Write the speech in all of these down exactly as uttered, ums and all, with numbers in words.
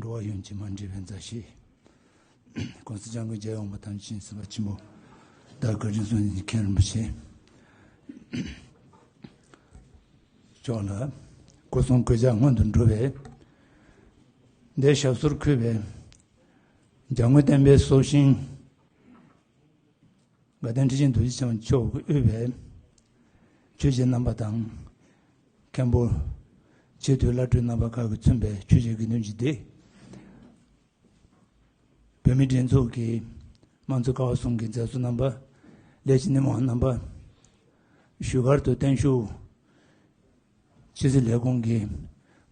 འགྲོ་བ་ཡོངས་ཀྱི་མ་འདྲིས་པའི་མཛའ་བཤེས། ༸གོང་ས་༸སྐྱབས་མགོན་རྒྱལ་བའི་དབང་པོ་ཐམས་ཅད་མཁྱེན་བརྩེ་ནུས་པ་ཆེན་པོ་བདག་བཀའ་དྲིན་གསུམ་མཁྱེན་རིན་པོ་ཆེ་མཆོག་ལ་སྐུ་གསུང་གོས་ཆག་སྔོན་དུ་འགྲོ་བའི་འདིར་ཞབས་སོར་འཁོད་པའི་འཇམ་མགོན་བསྟན་པའི་སྲོག་ཤིང་དགའ་ལྡན་ཁྲི་ཆེན་རྡོ་རྗེ་འཆང་མཆོག་གིས་དབུས་པའི་ཆོས་རྗེ་རྣམ་པ་དང་། མཁན་པོ་ཆེས་མཐོའི་བླ་སྤྲུལ་རྣམ་པ་ཁག་གིས་མཚོན་པའི་ཆོས་ཀྱི་དགེ་འདུན་གྱི་སྡེ། བོད་མིའི་སྒྲིག་འཛུགས་ཀྱི་དམངས་གཙོ་ཀ་བ་གསུམ་གྱི་མཛད་གཙོ་རྣམ་པ། ལས་བྱེད་སྣེ་མང་རྣམ་པ། བཞུགས་སྒར་དུ་བརྟན་བཞུགས་ཕྱི་སྲིད་ལས་ཁུངས་ཀྱི་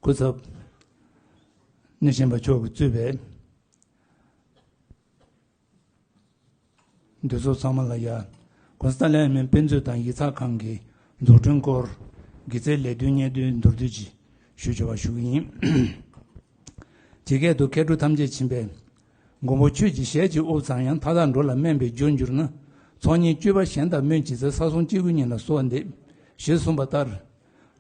སྐུ་ཚབ་སྣེ་ཤན་པ་མཆོག་གིས་གཙོས་པའི་འདུ་ཚོགས་ཚང་མ་ལ་ཡ། ༸གོང་ས་ཏཱ་ལའི་བླ་མའི་དཔེ་མཛོད་དང་ཡིག་ཚགས་ཁང་གི་འཛུགས་སྐྲུན་སྐོར་དགེ་རྩའི་ལས་དོན་སྙན་སྒྲོན་མདོར་བསྡུས་ཅིག་ཞུ་ཆོག་པ་ཞུ་གི་ཡིན། ཇི་སྐད་དུ། མཁས་གྲུབ་ཐམས་ཅད་མཁྱེན་པའི་མགོན་པོ་ཁྱོད་ཀྱི་ཞལ་གྱི་དབུགས་བཟང་ཡང་། མཐའ་དག་འགྲོ་ལ་སྨན་པའི་རྒྱུར་གྱུར་ན། ཚོགས་གཉིས་སྤྱོད་པ་གཞན་དག་སྨོས་ཅི་འཚལ། ས་གསུམ་སྐྱེ་དགུའི་སྙིང་ལ་གསོལ་བ་འདེབས། ཞེས་གསུངས་པ་ལྟར།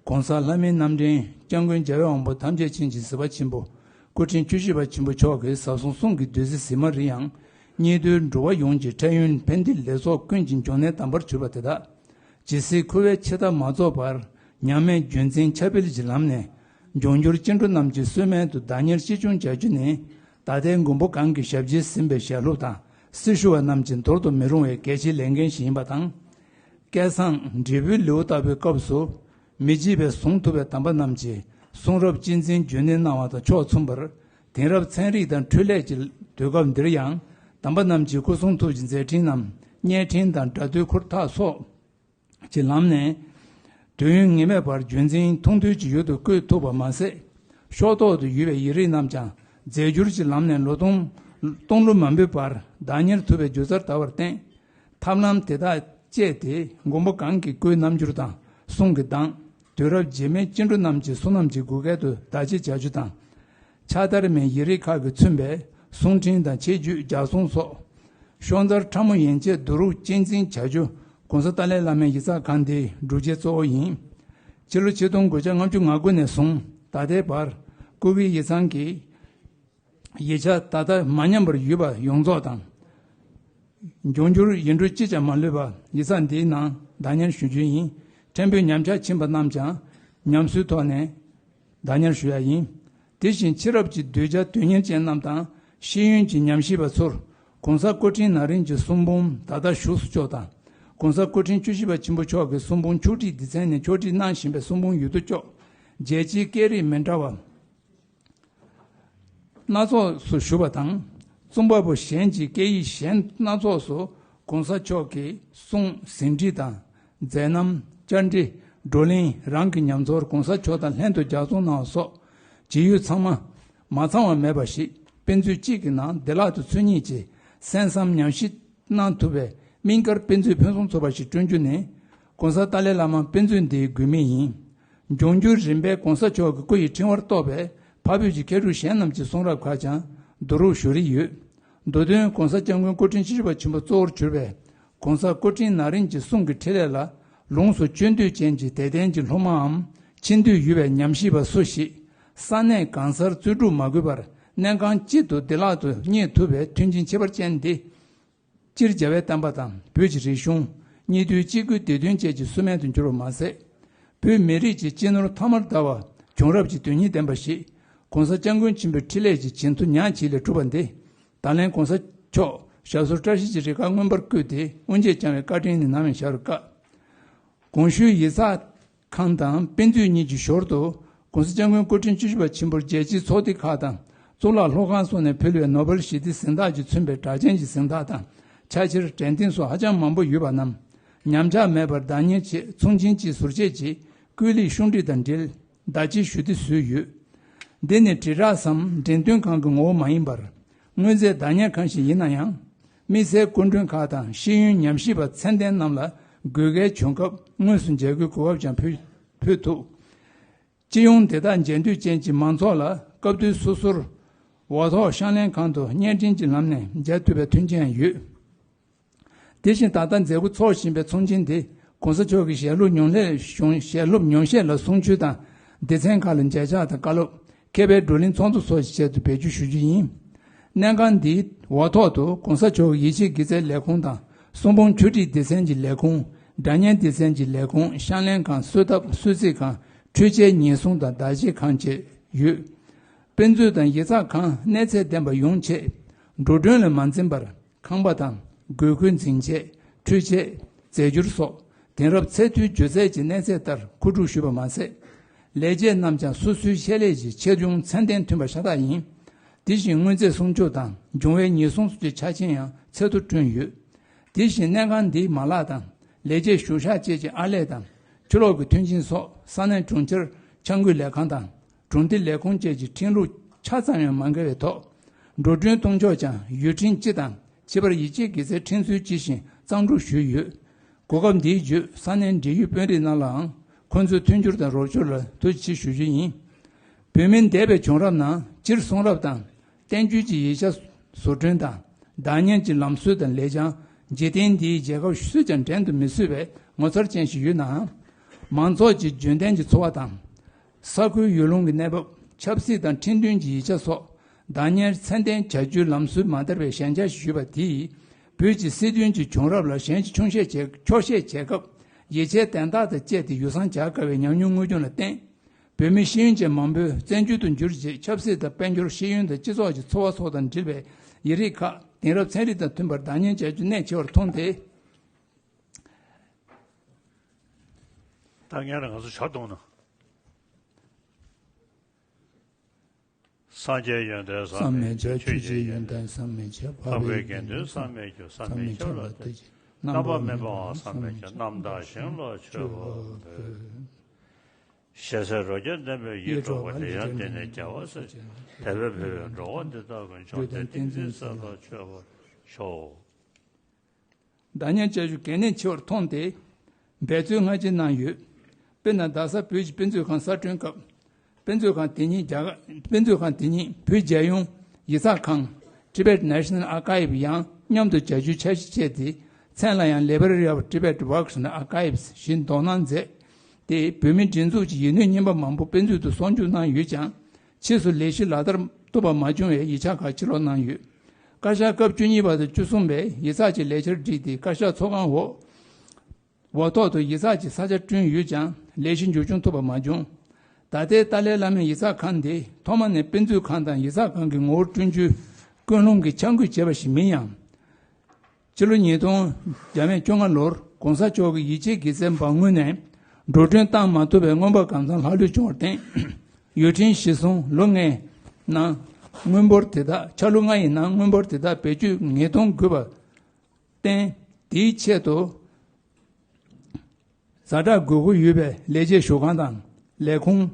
༸གོང་ས་ལྷ་མིའི་རྣམ་འདྲེན་༸སྐྱབས་མགོན་རྒྱལ་བའི་དབང་པོ་ཐམས་ཅད་མཁྱེན་ཅིང་གཟིགས་པ་ཆེན་པོ་སྐུ་ཕྲེང་བཅུ་བཞི་པ་ཆེན་པོ་མཆོག་གིས་ཟབ་གསང་གསུང་གི་བདུད་རྩི་ཟེགས་མ་རེ་ཡང་། སྙིགས་དུས་འགྲོ་བ་ཡོངས་ཀྱི་འཕྲལ་ཡུན་ཕན་བདེའི་ལེགས་ཚོགས་ཀུན་གྱི་འབྱུང་གནས་དམ་པར་གྱུར་པ་དེ་དག་ཇི་སྲིད་འཁོར་བའི་འཆི་བདག་མ་རྫོགས་བར་ཉམས་མེད་རྒྱུན་འཛིན་ཕྱག་འབུལ་གྱི་ལམ་ནས། འབྱུང་འགྱུར་སྐྱེ་འགྲོ་རྣམས་ཀྱི་གསོས་སྨན་དུ་བདག་ཉིད་ཅི་བྱུང་བྱ་རྒྱུ་ནི། ད་ལྟའི་མགོན་པོ་གང་གི་ཞབས་རྗེས་ཟིན་པའི་ཞལ་སློབ་དང་སྲི་ཞུ་བ་རྣམས་ཀྱི་འདོར་དུ་མི་རུང་བའི་གལ་ཆེའི་ལས་འགན་ཞིག་ཡིན་པ་དང་། བསྐལ་བཟང་འབྲས་བུའི་ལེའུ་ལྟ་བུའི་སྐབས་སུ། མི་བརྗེད་པའི་གཟུངས་ཐུབ་པའི་དམ་པ་རྣམས་ཀྱིས་གསུང་རབ་གཅེས་འཛིན་རྒྱུན་གནས་གནང་བ་དང་ཕྱོགས་མཚུངས་པར། དེང་རབས་ཚན་རིག་དང་འཕྲུལ་ལས་ཀྱི་དུས་སྐབས་འདིར་ཡང་། དམ་པ་རྣམས་ཀྱི་སྐུ་གསུང་ཐུགས་ཀྱི་མཛད་འཕྲིན་རྣམས་བརྙན་འཕྲིན་དང་སྒྲ་སྡུད་ཁུར་ཐག་སོགས་ཀྱི་ལམ་ནས། དུས་ཡུན་ངེས་མེད་བར་རྒྱུན་འཛིན་མཐོང་ཐོས་ཀྱི་ཡུལ་དུ་བཀོད་ཐུབ་པ་མ་ཟད། ཕྱོགས་གཏོགས་སུ་ཡོད་པའི་ཡིག་རིགས་རྣམས་ཀྱང་རྫས་འགྱུར་གྱི་ལམ་ནས་ལོ་སྟོང་སྟོང་ལོ་མ་འབོད་པར་བདག་གཉེར་ཐུབ་པའི་སྒྱུ་རྩལ་དར་བར་བརྟེན། ཐབས་ལམ་དེ་དག་སྤྱད་དེ་མགོན་པོ་གང་གི་སྐུའི་རྣམ་འགྱུར་དང་གསུང་གི་གདངས། དུས་རབས་རྗེས་མའི་སྐྱེ་འགྲོ་རྣམས་ཀྱི་གསུང་རྣམས་ཀྱི་བགོ་སྐལ་དུ་བདག་གཅེས་བྱ་རྒྱུ་དང་། ཕྱག་དར་མའི་ཡིག་རིགས་ཁག་གིས་མཚོན་པའི་གསུང་འཕྲིན་དང་ཆེད་བརྗོད་ལྗགས་གསུང་སོགས། ཤོང་ཚར་ཕྲ་མོ་ཡན་ཆད་བསྡུ་རུབ་གཅེས་འཛིན་བྱ་རྒྱུ་༸གོང་ས་ཏཱ་ལའི་བླ་མའི་ཡིག་ཚགས་ཁང་འདིའི་སྒྲུབ་བྱེད་གཙོ་བོ་ཡིན། ཕྱི་ལོ་ཆིག་སྟོང་དགུ་བརྒྱ་ལྔ་བཅུ་ང་དགུ་ནས་བཟུང་ད་ལྟའི་བར་སྐུ་སྒེར་ཡིག་ཚང་གིས། ཡིག་ཆ་ད་ལྟ་མ་ཉམས་པར་ཡོད་པ་ཡོངས་རྫོགས་དང་། འབྱུང་འགྱུར་ཡིག་འབྲུ་གཅིག་ཀྱང་མ་ལུས་པ་ཡིག་ཚང་འདིའི་ནང་བདག་གཉེར་ཞུ་རྒྱུ་ཡིན། ཕྲན་བུ་ཉམས་ཆག་ཕྱིན་པ་རྣམས་ཀྱང་ཉམས་གསོའི་ཐོག་ནས་བདག་གཉེར་ཞུ་ཡ་ཡིན། དེ་བཞིན་ཕྱི་རབས་ཀྱི་གདུལ་བྱ་དོན་གཉེར་ཅན་རྣམས་དང་ཤེས་ཡོན་གྱི་ཉམས་ཞིབ་པ་ཚོར་༸གོང་ས་སྐུ་ཕྲེང་ན་རིམ་གྱི་གསུང་འབུམ་ད་ལྟ་བཞུགས་སུ་བཅུག་དང་། ༸གོང་ས་སྐུ་ཕྲེང་བཅུ་བཞི་པ་ཆེན་པོ་མཆོག་གི་གསུང་འབུམ་ཕྱོགས་སྒྲིག་སྡེ་ཚན་ནས་ཕྱོགས་སྒྲིག་གནང་བཞིན་པའི་གསུང་འབུམ་ཡུལ་དུ་བཅུག་རྒྱལ་སྤྱིའི་སྐད་རིགས་མི་འདྲ་བ། སྣ་ཚོགས་སུ་བཞུགས་པ་དང་། རྩོམ་པ་པོ་གཞན་གྱི་སྐད་ཡིག་གཞན་སྣ་ཚོགས་སུ་༸གོང་ས་མཆོག་གི་གསུང་ཟིན་བྲིས་དང་། མཛད་རྣམ། བཅར་འདྲི། བགྲོ་གླེང་། རང་གི་ཉམས་ཚོར་༸གོང་ས་མཆོག་དང་ལྷན་དུ་ལྗགས་རྩོམ་གནང་བ་སོགས་ཇི་ཡོད་ཚང་མ་མ་ཚང་བ་མེད་པ་ཞིག་དཔེ་མཛོད་གཅིག་གི་ནང་བདེ་བླག་ཏུ་འཚོལ་སྙེག་བྱས་གསན་བསམ་ཉམས་ཞིབ་གནང་ཐུབ་པའི་སྨན་དཀར་དཔེ་མཛོད་ཕུན་སུམ་ཚོགས་པ་ཞིག་བསྐྲུན་རྒྱུ་ནི་༸གོང་ས་ཏཱ་ལའི་བླ་མ་དཔེ་མཛོད་འདིའི་དགོས་དམིགས་ཡིན། འབྱུང་འགྱུར་རིམ་པས་༸གོང་ས་མཆོག་གི་སྐུ་ཡི་ཕྲེང་བར་གཏོགས་པའི་འཕགས་བོད་ཀྱི་མཁས་གྲུབ་གཞན་རྣམས་ཀྱི་གསུང་རབ་ཁག་ཀྱང་བསྡུ་རུབ་ཞུ་རིན་ཡོད། མདོ་དོན་༸གོང་ས་༸སྐྱབས་མགོན་སྐུ་ཕྲེང་བཅུ་བཞི་པ་ཆེན་པོ་གཙོ་བོར་གྱུར་པའི་༸གོང་ས་སྐུ་ཕྲེང་ན་རིམ་གྱི་གསུང་གི་ཕྲིན་ལས་ལ་ལོངས་སུ་སྤྱོད་འདོད་ཅན་གྱི་དད་ལྡན་གྱི་སློབ་མའམ་ཆེ་འདོད་ཡོད་པའི་ཉམས་ཞིབ་པ་སུ་ཞིག་ས་གནས་གང་སར་རྩོལ་སྒྲུག་མ་དགོས་པར་གནས་ཁང་གཅིག་ཏུ་བདེ་བླག་ཏུ་རྙེད་ཐུབ་པའི་མཐུན་རྐྱེན་ཁྱད་པར་ཅན་འདི། སྤྱིར་རྒྱལ་བའི་བསྟན་པ་དང་བོད་ཀྱི་རིག་གཞུང་། གཉིས་འདུས་གཅིག་དགུའི་བདེ་དོན་བཅས་ཀྱི་གསོལ་སྨན་དུ་འགྱུར་བ་མ་ཟད། བོད་མི་རིགས་ཀྱི་སྤྱི་ནོར་ཐ་མར་དར་བ་བྱུང་རབས་ཀྱི་དོན་སྙིང་ལྡན་པ་ཞིག ༸གོང་ས་༸སྐྱབས་མགོན་ཆེན་པོའི་ཕྲིན་ལས་ཀྱི་བྱིན་མཐུ་ཉག་གཅིག་ལས་གྲུབ་པ་འདི། ད་ལན་༸གོང་ས་མཆོག་ཞབས་སོར་བཀྲ་ཤིས་ཀྱི་རིགས་ཁག་མངོན་པར་བཀོད་དེ་དབུ་འབྱེད་བསྐྱངས་པའི་བཀའ་དྲིན་ནི་ནམ་ཡང་བཞག་རུ་དཀའ། གོང་ཞུས་ཡིག་ཚགས་ཁང་དང་དཔེ་མཛོད་གཉིས་ཀྱི་ཞོར་དུ་༸གོང་ས་༸སྐྱབས་མགོན་སྐུ་ཕྲེང་བཅུ་བཞི་པ་ཆེན་པོར་རྒྱལ་སྤྱིའི་ཚོགས་སྡེ་ཁག་དང་གཙུག་ལག་སློབ་ཁང་སོགས་ནས་ཕུལ་བའི་ནོ་བེལ་ཞི་བདེའི་གཟེངས་རྟགས་ཀྱིས་མཚོན་པའི་གྲགས་ཅན་གྱི་གཟེངས་རྟགས་དང་ཕྱག་ཕྱིར་དྲན་རྟེན་སོགས་ཧ་ཅང་མང་པོ་ཡོད་པ་རྣམས་ཉམས་ཆག་མེད་པར་བདག་གཉེར་ཆེད་ཚོང་ཆེན་གྱིས་ཟུར་བཅད་ཀྱིས་བཀོད་ལེགས་ཤོག་དྲིལ་དང་འབྲེལ་བདག་གཅེས་ཞུ་གཏུག་བཟོས་ཡོད། འདི་ནི་དྲིལ་བསྒྲགས་སམ་འགྲེམས་སྟོན་ཁང་གི་ངོ་བོ་མ་ཡིན་པར། དངོས་རྫས་བདག་གཉེར་ཁང་ཞིག་ཡིན་ན་ཡང་། དམིགས་བསལ་སྐུ་མགྲོན་ཁག་དང་ཤེས་ཡོན་ཉམས་ཞིབ་པ་མཚན་ལྡན་རྣམས་ལ་དགོས་གལ་བྱུང་སྐབས་དངོས་སུ་མཇལ་སྐུལ་གོ་སྐབས་ཀྱང་ཕུལ་ཕུལ་ཐུབ། སྤྱི་ཡོངས་དེ་དག་མཇལ་འདོད་ཅན་གྱི་མང་ཚོགས་ལ་སྐབས་དུས་སོ་སོར་འོག་ཐོག་ཤང་ལེན་ཁང་དུ་བརྙན་འཕྲིན་གྱི་ལམ་ནས་མཇལ་ཐུབ་པའི་མཐུན་རྐྱེན་ཡོད། དེ་བཞིན་ད་ལྟ་མཛད་སྒོ་འཚོགས་བཞིན་པའི་ཚོང་ཆེན་དེ་༸གོང་ས་མཆོག་གི་ཞལ་སློབ་ཉུང་ཤས་ཞུ་ཞལ་སློབ་ཉུང་ཤས་ལ་གསུང་ཆོས་དང་སྡེ་ཚན་ཁག་ལ་མཇལ་ཕྱག་དང་བཀའ་སློབ། མཁས་པའི་བགྲོ་གླེང་ཚོགས་འདུ་སོགས་ཀྱི་ཆེད་དུ་བེད་སྤྱོད་ཞུ་རྒྱུ་ཡིན། གནས་ཁང་འདིའི་འོག་ཐོག་ཏུ་གོང་ས་མཆོག་གི་ཡིད་ཆེས་དགེ་རྩའི་ལས་ཁུངས་དང་། གསུང་འབུམ་ཆོས་ཁྲིད་སྡེ་ཚན་གྱི་ལས་ཁུངས། སྒྲ་སྙན་སྡེ་ཚན་གྱི་ལས་ཁུངས། ཤག་ལེན་ཁང་། གསོལ་ཐབ། གསོལ་ཚིགས་ཁང་། འཕྲུལ་ཆས་ཉེན་སྲུང་དང་བདག་གཅེས་ཁང་བཅས་ཡོད། དཔེ་མཛོད་དང་ཡིག་ཚགས་ཁང་གནས་ཚད་ལྡན་པ་ཡོང་ཆེད། འགྲོ་གྲོན་ལ་མ་འཛེམ་པར། ཁང་པ་དང་། དགོས་མཁོའི་འཛིན་ཆས། འཕྲུལ་ཆས། རྫས་འགྱུར་སོགས། དེང་རབས་ཚད་མཐོའི་སྒྱུ་རྩལ་གྱི་གནས་ཚད་ལྟར་མཁོ་སྒྲུབ་ཞུས་པ་མ་ཟད། ལས་བྱེད་རྣམས་ཀྱང་སོ་སོའི་ཆེད་ལས་ཀྱི་ཆེ་ཆུང་ཚད་ལྡན་མཐུན་པ་ཤ་སྟག་ཡིན། དེ་བཞིན་དངོས་རྫས་སྲུང་སྐྱོབ་དང་འབྱུང་བའི་ཉེན་སྲུང་སོགས་ཀྱི་ཆ་རྐྱེན་ཡང་ཚད་མཐོར་བསྐྲུན་ཡོད། དེ་བཞིན་གནས་ཁང་འདིའི་མ་ལག་དང་ལས་བྱེད་བཞུགས་ཤག་བཅས་ཀྱི་ཨར་ལས་དང་། ཆུ་ལོག་གི་མཐུན་རྐྱེན་སོགས་ས་གནས་གྲོང་ཁྱེར་འཆར་འགོད་ལས་ཁང་དང་། གྲོང་སྡེ་ལས་ཁུངས་བཅས་ཀྱི་ཁྲིམས་ལུགས་ཆ་ཙམ་ཡང་མ་འགལ་བའི་ཐོག་འགྲོ་གྲོན་གཏོང་ཕྱོགས་ཀྱང་ཡུལ་ཁྲིམས་སྤྱི་དང་ཁྱད་པར་ཡིད་ཆེས་དགེ་རྩའི་ཁྲིམས་སྲོལ་ཇི་བཞིན་གཙང་སྒྲུབ་ཞུས་ཡོད། གོ་སྐབས་འདིའི་བརྒྱུད་ས་གནས་འབྲེལ་ཡོད་དཔོན་རིགས་རྣམས་ལའང་ཁོང་ཚོའི་མཐུན་འགྱུར་དང་རོགས་སྐྱོར་ལ་ཐུགས་རྗེ་ཆེ་ཞུ་རྒྱུ་ཡིན། བོད་མི་འདས་པའི་བྱུང་རབས་ནང་སྤྱིར་གསུང་རབ་དང་། བསྟན་བཅོས་ཀྱི་ཡིག་ཆ་བཟོ་སྐྲུན་དང་། བདག་གཉེར་གྱི་ལམ་སྲོལ་དང་ལས་བྱང་འཇིག་རྟེན་འདིའི་རྒྱལ་ཁབ་སུས་ཀྱང་འགྲན་དུ་མི་བཟོད་པའི་ངོ་མཚར་ཅན་ཞིག་ཡོད་ནའང་། མང་ཚོགས་ཀྱི་རྒྱུན་ལྡན་གྱི་འཚོ་བ་དང་། ས་ཁུལ་ཡུལ་ལུང་གི་གནས་བབ། ཆབ་སྲིད་དང་ཁྲིམས་མཐུན་གྱི་ཡིག་ཆ་སོགས་བདག་གཉེར་ཚད་ལྡན་བྱ་རྒྱུའི་ལམ་སྲོལ་མ་དར་བའི་ཞན་ཆ་ཞིག་ཡོད་པ་དེས། བོད་ཀྱི་སྲིད་དོན་གྱི་བྱུང་རབས་ལ་གཞན་གྱིས་འཁྱོག་བཤད་བྱེད་འཁྱོག་བཤད་བྱེད་སྐབས་ཡིག་ཆའི་དན་རྟགས་དང་བཅས་ཏེ་ཡུལ་བཟང་བྱ་དཀའ་བའི་ཉམས་མྱོང་དངོས་བྱུང་ལ་བརྟེན། བོད་མི་ཤེས་ཡོན་ཅན་མང་པོས་བཙན་བྱོལ་དུ་འབྱོར་རྗེས་ཆབ་སྲིད་དང་དཔལ་འབྱོར། ཤེས་ཡོན་དང་སྤྱི་ཚོགས་ཀྱི་འཚོ་བ་སོགས་དང་འབྲེལ་བའི་ཡིག་རིགས་ཁག་དེང་རབས་ཚན་རིག་དང་མཐུན་པར་བདག་གཉེར་བྱ་རྒྱུ་གནད་ཆེ་བར་མཐོང་སྟེ། ད་ངས་ལ་ང་ཚོ་ཇ་བཏུང་ན། སངས་རྒྱས་ཡོན་ཏན་བསམ་མི་ཁྱབ། ཆོས་ཀྱི་ཡོན་ཏན་བསམ་མི་ཁྱབ། འཕགས་པའི་དགེ་འདུན་བསམ་མི་ཁྱབ། བསམ་མི་ཁྱབ་ལ་ལྟོས་ཤིག། རྣམ་པར་སྨིན་པའང་བསམ་མི་ཁྱབ། རྣམ་དག་ཞིང་ལ་མཆོད་པར་འདོད། ཞེ་སའི་རོ་བརྒྱ་ལྡན་པས་ཡིད་འཕྲོག་པ། དེ་ཡང་དེ་ནི་རྒྱལ་བ་སྲས་ཀྱི། དད་པས་ཕུལ་བས་འགྲོ་བ་འདི་དག་ཀུན། བཅོམ་ལྡན་ཏིང་འཛིན་སྲས་ལ་མཆོད་པར་ཤོག། བདག་ཉར་བྱ་རྒྱུ་གལ་གནད་ཆེ་བར་མཐོང་སྟེ། འབད་རྩོལ་སྔ་ཕྱི་གནང་ཡོད། དཔེར་ན། རྡ་ས་བོད་ཀྱི་དཔེ་མཛོད་ཁང་གསར་སྐྲུན་སྐབས། དཔེ་མཛོད་ཁང་དེ་ཉིད་རྒྱ་གར། དཔེ་མཛོད་ཁང་དེ་ཉིད་བོད་རྒྱལ་ཡོངས་ཡིག་ཚགས་ཁང་། Tibet National Archive ཡང་མཉམ་དུ་བྱ་རྒྱུའི་འཆར་གཞི་བཅས་ཏེ། མཚན་ལ་ཡང་Library of Tibet Works and Archives ཞེས་འདོགས་གནང་མཛད་དེ། བོད་མིའི་སྒྲིག་འཛུགས་ཀྱི་ཡིག་སྣོད་རྙིང་པ་མང་པོ་དཔེ་མཛོད་དུ་སོར་འཇུག་གནང་ཡོད་ཀྱང་།། ཕྱིས་སུ་ལས་གཞི་ལག་བསྟར་ཐུབ་པ་མ་བྱུང་བས་ཡིག་ཆ་ཁག་ཕྱིར་སློག་གནང་ཡོད། བཀའ་ཤག་སྐབས་བཅུ་གཉིས་པ་དང་བཅུ་གསུམ་པའི་ཡིག་ཚགས་ཀྱི་ལས་འཆར་བསྒྲིགས་ཏེ། བཀའ་ཤག་ཚོགས་ཁང་འོག་འོག་ཐོག་ཏུ་ཡིག་ཚགས་ཀྱི་ས་ཆ་བསྐྲུན་ཡོད་ཀྱང་། ལས་གཞི་མཇུག་སྐྱོང་ཐུབ་པ་མ་བྱུང་། ད་ལྟའི་ཏཱ་ལའི་བླ་མའི་ཡིག་ཚགས་ཁང་འདི་ཐོག་མ་ནས་དཔེ་མཛོད་ཁང་དང་ཡིག་ཚགས་ཁང་གི་ངོ་བོར་བསྐྲུན་རྒྱུའི་ཀུན་སློང་གིས་འཆར་འགོད་བྱས་པ་ཞིག་མིན་ཡང་། ཕྱི་ལོ་ཉིས་སྟོང་བརྒྱ་མེད་བཅོ་ལྔ་ལོར་གོང་ས་མཆོག་གི་ཡིད་ཆེས་དགེ་རྩའི་འབངས་ངོས་ནས་འགྲོ་གྲོན་བཏང་མ་ཐུབ་པའི་མངོན་པ་གང་འཚམ་ལྷག་ལུས་བྱུང་བར་བརྟེན། ཡུལ་ཁྲིམས་གཞིར་བཟུང་ལོ་ལྔའི་ནང་དངུལ་འབོར་དེ་དག་ཕྱྭ་ལོ་ལྔ་ཡི་ནང་དངུལ་འབོར་དེ་དག་བེད་སྤྱོད་ངེས་གཏོང་དགོས་པར་བརྟེན། དེའི་ཆེད་དུ་ཛ་དྲག་དགོས་མཁོ་ཡོད་པའི་ལས་བྱེད་ཞུ་ཁང་དང་ལས་ཁུངས།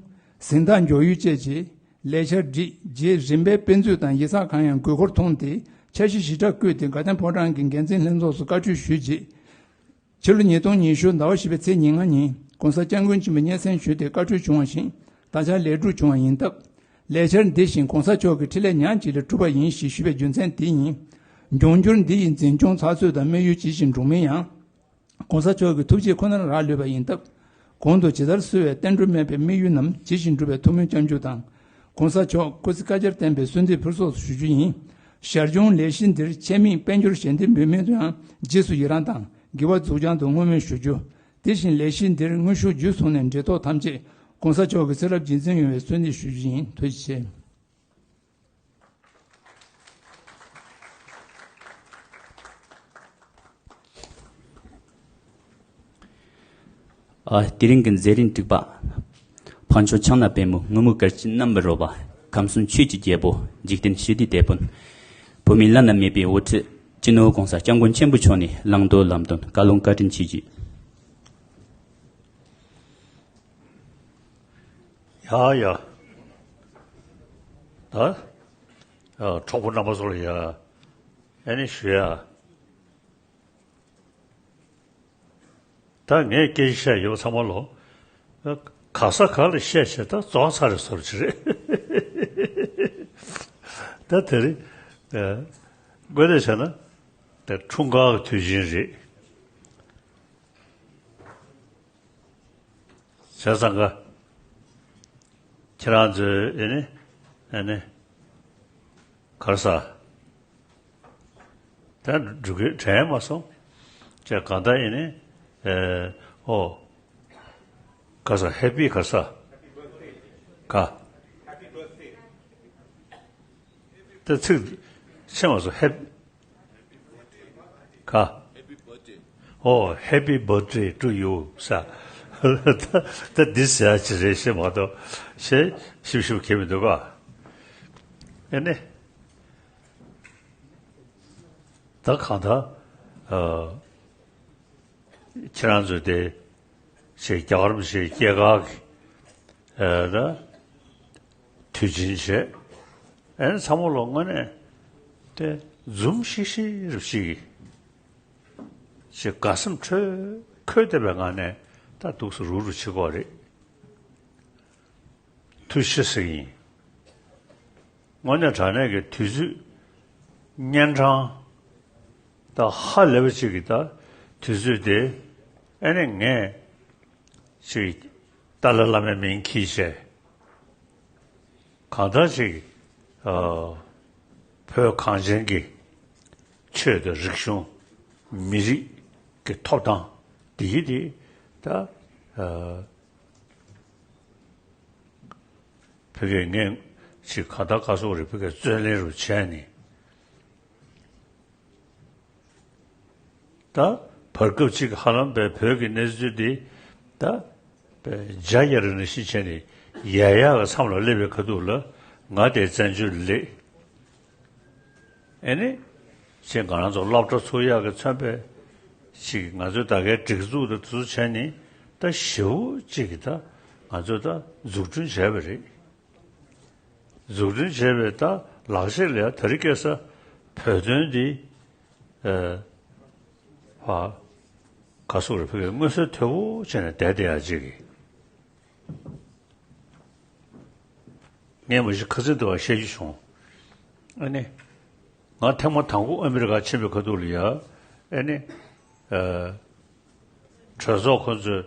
གཟེངས་རྟགས་འཇོག་ཡུལ་བཅས་ཀྱི་ལས་འཆར་བསྒྲིགས་རྗེས། རིམ་པས་དཔེ་མཛོད་དང་ཡིག་ཚགས་ཁང་ཡང་དགོས་མཁོར་མཐོང་སྟེ། འཆར་གཞི་ཞིབ་ཕྲ་བཀོད་དེ་དགའ་ལྡན་ཕོ་བྲང་གི་འགན་འཛིན་ལྷན་ཚོགས་སུ་བཀའ་འཁྲོལ་ཞུས་རྗེས། ཕྱི་ལོ་ཉིས་སྟོང་ཉི་ཤུ་ཟླ་བ་བཞི་པའི་ཚེས་ཉེར་ལྔ་ཉིན་༸གོང་ས་༸སྐྱབས་མགོན་ཆེན་པོས་སྙན་སེང་ཞུས་ཏེ་བཀའ་འཁྲོལ་བྱུང་བ་བཞིན་ད་ཆ་ལས་སྒྲུབ་བྱུང་བ་ཡིན་སྟབས། ལས་འཆར་འདི་བཞིན་༸གོང་ས་མཆོག་གི་འཕྲིན་ལས་ཉག་གཅིག་ལས་གྲུབ་པ་ཡིན་ཞེས་ཞུས་པའི་རྒྱུ་མཚན་དེ་ཡིན། འབྱུང་འགྱུར་འདི་ཡི་འཛིན་སྐྱོང་ཚགས་ཚུད་དང་དམིགས་ཡུལ་ཇི་བཞིན་འགྲུབ་མིན་ཡང་༸གོང་ས་མཆོག་གི་ཐུགས་རྗེ་ཁོ་ནར་རག་ལུས་པ་ཡིན་སྟབས། གོང་དུ་ཇི་ལྟར་གསོལ་བའི་བསྟན་འགྲོ་སྨིན་པའི་དམིགས་ཡུལ་རྣམས་ཇི་བཞིན་འགྲུབ་པའི་ཐུགས་སྨོན་སྐྱབས་འཇུག་དང་། ༸གོང་ས་མཆོག་སྐུ་ཚེ་བསྐལ་བརྒྱར་བརྟན་པའི་གསོལ་འདེབས་ཕུལ་སོགས་སུ་ཞུ་རྒྱུ་ཡིན། ཞར་བྱུང་ལས་གཞི་འདིར་ཆེད་དམིགས་དཔལ་འབྱོར་ཞལ་འདེབས་འབུལ་མིན་དུ་ཡང་རྗེས་སུ་ཡི་རང་དང་དགེ་བ་འཛུགས་སྦྱང་དུ་བསྔོ་སྨོན་ཞུ་རྒྱུ། དེ་བཞིན་ལས་གཞི་འདིར་དངོས་ཤུགས་བརྒྱུད་སོང་ནས་འབྲེལ་ཐོགས་ཐམས་ཅད་༸གོང་ས་མཆོག་གི་ཚེ་རབས་རྗེས་འཛིན་ཡོང་བའི་གསོལ་འདེབས་ཞུ་རྒྱུ་ཡིན། ཐུགས་རྗེ་ཆེ། ཨ། དེ་རིང་གི་མཛད་རིམ་དྲུག་པ། འཕགས་མཆོག་ཕྱག་ན་པདྨོ། ངུར་སྨྲིག་གར་གྱིས་བསྣམས་པ་རོལ་པ། ཁམས་གསུམ་ཆོས་ཀྱི་རྒྱལ་པོ། འཇིག་རྟེན་ཞི་བདེའི་དེད་དཔོན། བོད་མིའི་བླ་ན་མེད་པའི་དབུ་ཁྲིད། སྤྱི་ནོར་༸གོང་ས་༸སྐྱབས་མགོན་ཆེན་པོ་མཆོག་ནས་བླང་དོར་ལམ་སྟོན་བཀའ་ལུང་བཀའ་དྲིན་ཆེ་ཞུ། ཡ་ཡ། ད། ཨ། གྲོགས་པོ་རྣམ་པ་ཚོ་ལ་ཡ། ཨ་ནི་ཞུ་ཡ། ད་ངས་སྐད་ཆ་བཤད་ཡོད་ཚང་མ་ལོ། ག་ས་ག་ལ་བཤད་བཤད་ད་རྫོགས་ཚར་རེད་བཟོ་འདྲ་ཅིག་རེད། ད་དེ་རིང་། ཨ། དངོས་གནས་བྱས་ན་དེ་འཁྲུངས་སྐར་གྱི་དུས་ཆེན་རེད། བྱས་ཙང་ཀ། ཁྱེད་རང་ཚོས་ཨེ་ནི། ཨ་ནི། གར་ས། ད་འགྲུལ་སྐྱོད་དྲན་མ་སོང་། ཅེས་གང་ལྟར་ཡིན་ནི། ཨོ། གར་ས་ཧེ་པི་གར་ས། ག་ད་ཚིག་ཕྱེ་མ་སོང་། ཧེ། ག་ཨོ། Happy birthday to you ས། ད་ད་འདི་ཟེར་ཡ་ཅིག་རེད་ཤེས་མ་གཏོགས། ཞེས་ཞིབ་ཞིབ་གས་མི་འདུག་ག་ཨེ་ནི། ད་གང་ལྟར། ཨ། ཁྱེད་རང་ཚོས་དེ་ཞེས་རྒྱ་གར་མི་ཞེས་སྐྱེས་སྐར་གྱི་ཨ་ད་དུས་ཆེན་བྱས། ཨེ་ཚང་མ་ལོ་དངོས་གནས་དེ་འཛུམ་ཤིག་ཤིག་རུ་ཞིག་གིས་ཞེས་དགའ་སེམས་འཕྲོས་འཁོལ་བསྡད་པའི་ངང་ནས་ད་འདུག་སེ་རུག་རུག་བྱེད་ཀྱི་ཡོད་རེད། ཐུགས་རྗེ་ཆེ་ཟེར་གྱི་ཡིན། དངོས་གནས་དྲང་གནས་ཀྱི་དུས་ཚོད་གཉན་འཕྲང་ད་ཧ་ལས་པ་ཅིག་གི་ད་དུས་ཚོད་དེ་ཨེ་ནི་ངས་ཅིག་ཏཱ་ལའི་བླ་མའི་མིང་འཁྱེར་བྱས་གང་ལྟར་ཅིག་ཨ། བོད་གངས་ཅན་གྱི་ཆོས་དང་རིག་གཞུང་། མི་རིགས་ཀྱི་ཐོབ་ཐང་འདི་ཡིན་ཏེ། ད་ཨ། བོད་སྐད་ངས་ཅིག་ག་ད་ག་སོགས་རེ་བོད་སྐད་རྩོད་ལེན་རུ་བྱས་ནས། ད་བར་སྐབས་ཅིག་ཧ་ལམ་པའི་བོད་ཀྱི་གནས་ཚུལ་འདི་ད་པའི་འཇའ་ཡལ་རི་ནང་བཞིན་བྱས་ནས་ཡལ་ཡག་གི་མཚམས་ལ་སླེབས་པའི་ཁ་ཐུག་ལ་ང་དེ་བཙན་བྱོལ་ལ་སླེབས། ཨེ་ནི། ཅེས་ང་རང་ཚོ་སློབ་གྲྭ་ཚུགས་ཡག་གི་མཚོན་པའི་ཅིག་ང་ཚོའི་ད་གའི་སྒྲིག་འཛུགས་དང་དེ་ཚོ་བྱས་ནས་ད་ཞེ་པོ་ཅིག་གི་ད་ང་ཚོས་ད་འཛུགས་སྐྲུན་བྱས་པ་རེད། འཛུགས་སྐྲུན་བྱས་པའི་ད་ལག་ཤེས་ལ་ཡ་དེ་རིང་ཁ་སང་བོད་དོན་འདི་ཨ། ཧ། ག་སོགས་རེ་བོད་ཀྱི་མངོན་གསལ་དོད་པོ་བྱས་ནས་བསྡད་བསྡད་ཡག་ཅིག་གི། ངས་མ་གཞི་ཁ་སང་དུ་བ་བཤད་རྒྱུ་བྱུང་། ཨ་ནི། ང་ཐེངས་མ་དང་པོ་ཨ་མི་རི་ཀ་ཕྱིན་པའི་ཁ་ཐུག་ལ་ཡ། ཨ་ནི། ཨ། གྲོས་ཚོགས་ཁོ་ཚོས་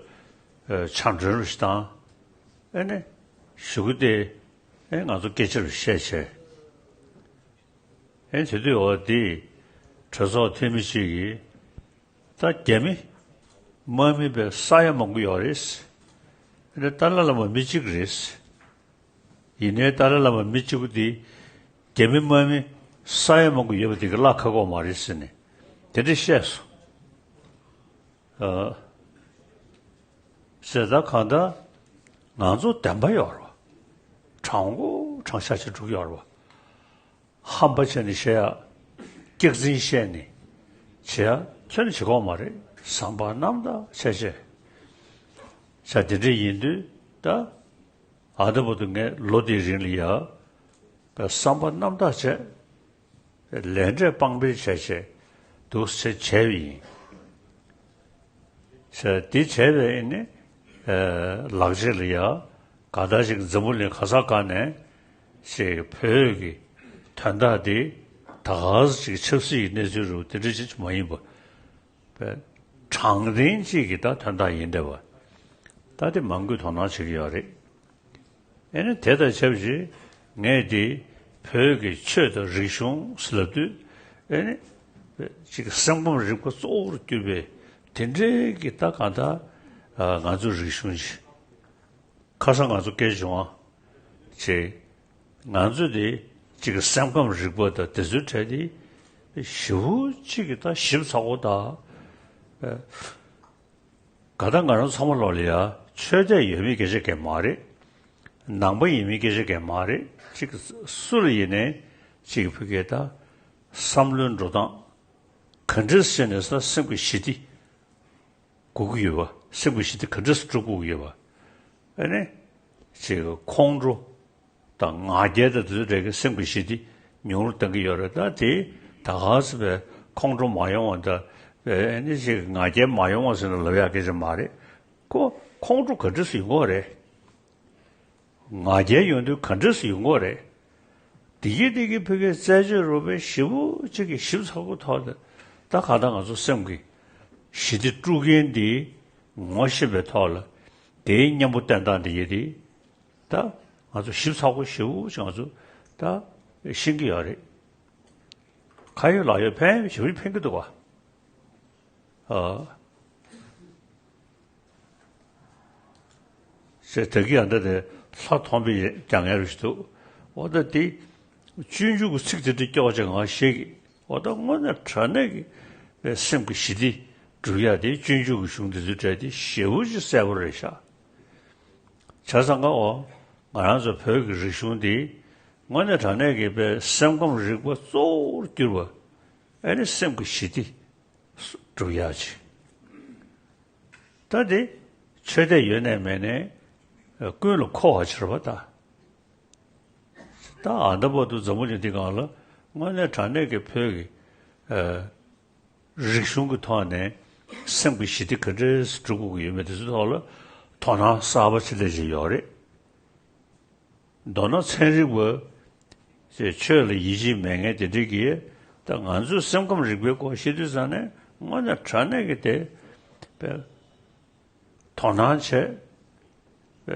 ཨ། ཕྱག་མགྲོན་རུ་ཞིག་བཏང་། ཨ་ནི། གཞུག་གུ་དེ་ཨ་ང་ཚོ་སྐད་ཆ་རུ་བཤད་བྱས། ཨ་ནི་དེ་དུས་འོ་དེ་གྲོས་ཚོགས་འཐུས་མི་གཅིག་གིས། ད་རྒྱ་མི་དམག་མི་བས་ས་ཡ་མང་པོ་ཡོད་རེད། ཨ་ནི་ཏཱ་ལའི་བླ་མ་མི་གཅིག་རེད། ཡིན་ནའི་ཏཱ་ལའི་བླ་མ་མི་གཅིག་པུ་དེ་རྒྱ་མི་དམག་མི་ས་ཡ་མང་པོ་ཡོད་པ་དེ་གི་གླ་ཁ་གོ་མ་རེད་ཟེར་ནས་དེ་འདྲ་བཤད་སོང་། ཨ། ཟེར་ད་གང་ལྟར་ང་ཚོ་བདེན་པ་ཡོད་རེད་བ། དྲང་པོ་དྲང་བཞག་བྱས་འགྲོ་གི་ཡོད་རེད་བ། ཧམ་པ་བྱས་ནས་བཤད་ཡ། སྐྱག་རྫུན་བཤད་ནས་བྱེད་ཡ་ཁྱོན་ནས་བྱེད་ཀྱི་ཡོད་མ་རེད། བསམ་པ་རྣམ་དག་བྱས་བྱས། བྱས་དེ་འདྲ་ཡིན་དུས་ད། ཨ་ད་བར་དུ་ངས་ལོ་འདིའི་རིང་ལ་ཡ། བསམ་པ་རྣམ་དག་བྱས། ལས་འབྲས་དཔང་སྤེལ་བྱས་བྱས་འདུག་སེ་བྱས་པ་ཡིན། བྱས་འདི་བྱས་པས་ཨེ་ནི། ཨ། ལག་རྗེས་ལ་ཡ། ག་ད་ཞིག་འཛམ་བུ་གླིང་ག་ས་ག་ནས་ཞིག་བོད་ཀྱི་དོན་དག་འདི་ད་ག་ཟེ་ཅིག་ཆབ་སྲིད་ཀྱི་གནས་ཚུལ་རུ་དེ་འདྲ་ཅིག་མ་ཡིན་པ། པའི་དྲང་བདེན་གཅིག་གི་ད་དོན་དག་ཡིན་བསྡད་པ། ད་དེ་མང་པོས་དོ་སྣང་བྱེད་ཀྱི་ཡོད་རེད། ཨེ་ནི་དེ་དང་ཆབས་ཅིག་ངས་དེ་བོད་ཀྱི་ཆོས་དང་རིག་གཞུང་ཟེར་ལབ་དུས་ཨེ་ནི་ཅིག་སེམས་ཁམས་རིག་པ་གཙོ་བོར་གྱུར་པའི་དེ་འདྲའི་གི་ད་གང་ལྟར་ང་ཚོའི་རིག་གཞུང་ཅིག་ཁ་སང་ང་ཚོ་སྐད་བྱུང་བ་ཅིག་ང་ཚོ་དེ་གཅིག་གི་སེམས་ཁམས་རིག་པ་དང་དེ་ཚོའི་གྲས་དེ་ཞེ་པོ་གཅིག་གི་ད་ཞིབ་ཚགས་པོ་དང་། ག་ད་ང་རང་ཚང་མ་ལོག་ལ་ཡ་ཆོས་དད་ཡོད་མེད་སྐད་ཆ་གང་མ་རེད། ནང་པ་ཡིན་མིན་སྐད་ཆ་གང་མ་རེད། གཅིག་སུ་ལ་ཡིན་ནའི་གཅིག་ཕ་གི་ད་བསམ་བློའི་འགྲོ་སྟངས་ག་འདྲས་བྱས་ནས་ས་སེམས་ཀྱི་ཞི་བདེ་དགོས་ཀྱི་ཡོད་པ། སེམས་ཀྱི་ཞི་བདེ་ག་འདྲས་སེ་སྒྲུབ་དགོས་ཀྱི་ཡོད་པ། ཨ་ནི། ཅིག་ཁོང་ཁྲོ་དང་ང་རྒྱལ་དང་དེ་ཚོ་འདྲ་གི་སེམས་ཀྱི་ཞི་བདེ་ཉུང་རུ་གཏང་གི་ཡོད་རེད། ད་དེ་ད་ག་ཟེ་བའི་ཁོང་ཁྲོ་མ་ཡོང་བ་དང་ཨ་ནི་ཅིག་ང་རྒྱལ་མ་ཡོང་བ་ཟེར་ནས་ལབ་ཡག་སྐད་ཆ་མ་རེད། ཁོ་ཁོང་ཁྲོ་ག་འདྲས་སེ་ཡོང་གི་རེད། ང་རྒྱལ་ཡོང་དུས་ག་འདྲས་སེ་ཡོང་གི་རེད། དེ་གི་དེ་གི་ཕ་གིའི་རྩད་གཅོད་རུ་བའི་ཞེ་པོ་གཅིག་གི་ཞིབ་ཚགས་པོ་ཐོག་ལ་ད་ག་ད་ང་ཚོ་སེམས་ཀྱི་ཞི་བདེ་དཀྲུག་མཁན་འདི་ངོ་ཤེས་པའི་ཐོག་ལ་དེའི་གཉེན་པོ་བསྟེན་སྟངས་དེ་གི་དེ་ད་ང་ཚོ་ཞིབ་ཚགས་པོ་ཞེ་པོ་ཅིག་ང་ཚོ་ ད་ཤེས་ཀྱི་ཡོད་རེད། ཁ་ཡོད་ལག་ཡོད་ཕན་ཞེ་པོ་ཕན་གྱི་འདུག་བ། ཨ། ཟེར་ད་གི་ཡང་འདྲ་དེ་ལྷ་མཐོང་པའི་རྒྱ་ངན་རུ་ཞིག་འདུག་འོ་ད་དེ་སྤྱོད་འཇུག་གི་ཚིག་དེ་འདྲ་སྐྱོ་བ་ཅིག་ང་ཤེས་ཀྱི། འོ་ད་དངོས་གནས་དྲང་གནས་ཀྱི་པའི་སེམས་ཀྱི་ཞི་བདེ་སྒྲུབ་ཡ་དེ་སྤྱོད་འཇུག་གི་གཞུང་དེ་ཚོའི་གྲས་དེ་ཞེ་པོ་ཅིག་གསལ་པོ་རེད་ཤག་བྱས་ཙང་ཀ་འོ་ང་རང་ཚོ་བོད་ཀྱི་རིག་གཞུང་འདི་དངོས་གནས་དྲང་གནས་ཀྱི་པའི་སེམས་ཁམས་རིག་པ་གཙོ་བོར་གྱུར་པ་ཨ་ནི་སེམས་ཀྱི་ཞི་བདེ་སྒྲུབ་ཡག་ཅིག་ད་དེ་ཆོས་དད་ཡོད་ནས་མེད་ནས་ཀུན་ལ་མཁོ་བ་ཆེར་བ་ད། ད་ཨ་འདྲ་བར་དུ་འཛམ་བུ་གླིང་འདི་སྒང་ལ་དངོས་གནས་དྲང་གནས་ཀྱི་བོད་ཀྱི་རིག་གཞུང་གི་ཐོག་ནས་སེམས་ཀྱི་ཞི་བདེ་ག་འདྲས་སྒྲུབ་དགོས་ཀྱི་ཡོད་མེད་དེ་ཚོའི་ཐོག་ལ་དོ་སྣང་གསར་པ་ཅིག་སླེབས་བཞིན་ཡོད་རེད། མདོར་ན་ཚན་རིག་པ་ཆོས་ལ་ཡིད་ཆེས་མེད་མཁན་དེ་འདྲས་ཀྱིས་ད་ང་ཚོའི་སེམས་ཁམས་རིག་པའི་སྐོར་བཤད་དུས་ཙང་ནས་དངོས་གནས་དྲང་གནས་ཀྱི་དེ་དཔེ་དོ་སྣང་བྱས་དཔེ་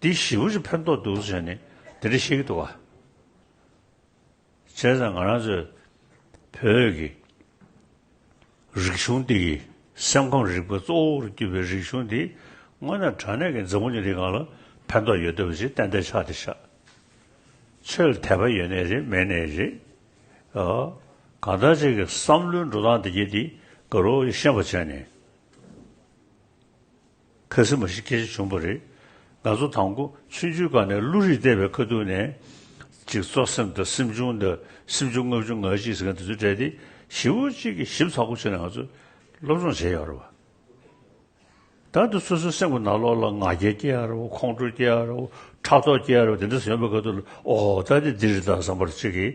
འདི་ཞེ་པོ་ཅིག་ཕན་ཐོགས་འདུག་ཟེར་ནས་དེ་འདྲ་བཤད་ཀྱི་འདུག་བ། བྱས་ཙང་ང་རང་ཚོས་བོད་ཀྱི་རིག་གཞུང་འདི་ཡི་སེམས་ཁམས་རིག་པ་གཙོ་བོར་གྱུར་པའི་རིག་གཞུང་འདི་དངོས་གནས་དྲང་གནས་ཀྱི་འཛམ་བུ་གླིང་འདིའི་སྒང་ལ་ཕན་ཐོགས་ཡོད་བསྡད་པ་ཞིག་ཏན་ཏན་ཆགས་བསྡད་ཤག་ཆོས་ལ་དད་པ་ཡོད་ནའི་རེད་མེད་ནའི་རེད། ཨ། གང་ལྟར་ཅིག་གི་བསམ་བློའི་འགྲོ་སྟངས་འདི་གྱད་འདི་དགའ་རབ་ཤེས་པ་བྱས་ནས། ཁ་སེམས་མ་ཞིག་སྐད་ཆ་བྱུང་བ་རེད། ང་ཚོ་དང་པོ་ཆུང་ཆུང་སྒང་ནས་བློ་རིག་བལྟས་པའི་ཁ་ཐུག་ནས་ཅིག་གཙོ་སེམས་དང་སེམས་བྱུང་དང་སེམས་བྱུང་ལྔ་བཅུ་ང་གཅིག་ཟེར་མཁན་དེ་ཚོ་སྤྲད་དེ་ཞེ་པོ་ཅིག་གི་ཞིབ་ཚགས་པོ་བྱས་ནས་ང་ཚོ་སློབ་སྦྱོང་བྱས་ཡོད་རེད་བ། ད་དུང་སོ་སོའི་སེམས་ཀྱི་ནང་ལོགས་ལ་ང་རྒྱལ་སྐྱེ་ཡ་རེད་བ། ཁོང་ཁྲོ་སྐྱེ་ཡ་རེད་བ། ཕྲག་དོག་སྐྱེ་ཡ་རེད་བ། དེ་འདྲ་ཡོང་བའི་ཁ་ཐུག་ལ་ཨོ་ད་དེ་འདི་རེད་ད་བསམ་པར་ཅིག་གིས་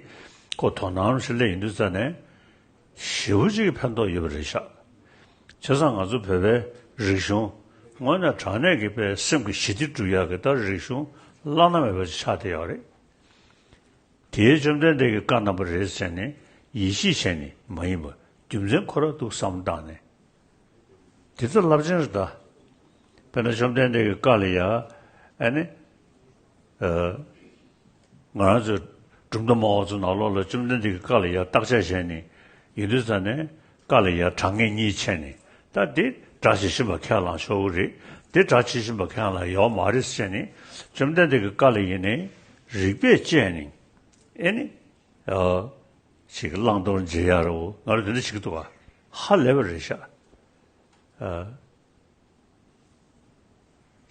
ཁོ་དོ་སྣང་ཞིག་སླེབས་ཡོང་དུས་ཙ་ནས། ཞེ་པོ་ཅིག་གི་ཕན་ཐོགས་ཡོད་པ་རེད་ཤག་བྱས་ཙང་ང་ཚོ་བོད་པའི་རིག་གཞུང་དངོས་གནས་དྲང་གནས་ཀྱི་པའི་སེམས་ཀྱི་ཞི་བདེ་སྒྲུབ་ཡག་གི་ད་རིག་གཞུང་བླ་ན་མེད་པ་ཅིག་ཆགས་བསྡད་ཡོད་རེད། དེའི་བཅོམ་ལྡན་འདས་ཀྱི་བཀའ་རྣམ་པ་རེད་ཟེར་ནས་ཡིད་ཆེས་བྱས་ནས་མ་ཡིན་པ་རྒྱུ་མཚན་ཁོ་རང་འདུག་བསམ་བཏང་ནས། དེ་ཚོ་རླབས་ཆེན་རེད་ད། དཔེར་ན་བཅོམ་ལྡན་འདས་ཀྱི་བཀའ་ལ་ཡ། ཨ་ནི། ཨ། ང་རང་ཚོའི་གྲུབ་མཐའ་སྨྲ་བ་ཚོ་ནང་ལོགས་ལ་བཅོམ་ལྡན་འདས་ཀྱི་བཀའ་ལ་ཡ་བརྟག་དཔྱད་བྱས་ནས་ཡིན་དུས་ཙ་ནས་བཀའ་ལ་ཡ་དྲང་ངེས་གཉིས་ཕྱེ་ནས་ད་འདི་སྒྲ་ཇི་བཞིན་པ་ཁས་བླངས་ཆོག་གི་རེད། འདི་སྒྲ་ཇི་བཞིན་པ་ཁས་བླངས་ཡོད་མ་རེད་ཟེར་ནས་བཅོམ་ལྡན་འདས་ཀྱི་བཀའ་ལ་ཡིན་ནས་རིགས་པས་དཔྱད་ནས་ཨེ་ནི། ཨ། ཅིག་བླང་དོར་འབྱེད་ཡ་རོ་ང་རང་འདི་འདྲ་བྱེད་ཀྱི་འདུག་ག་ཧ་ལས་པ་རེད་ཤག་ཨ།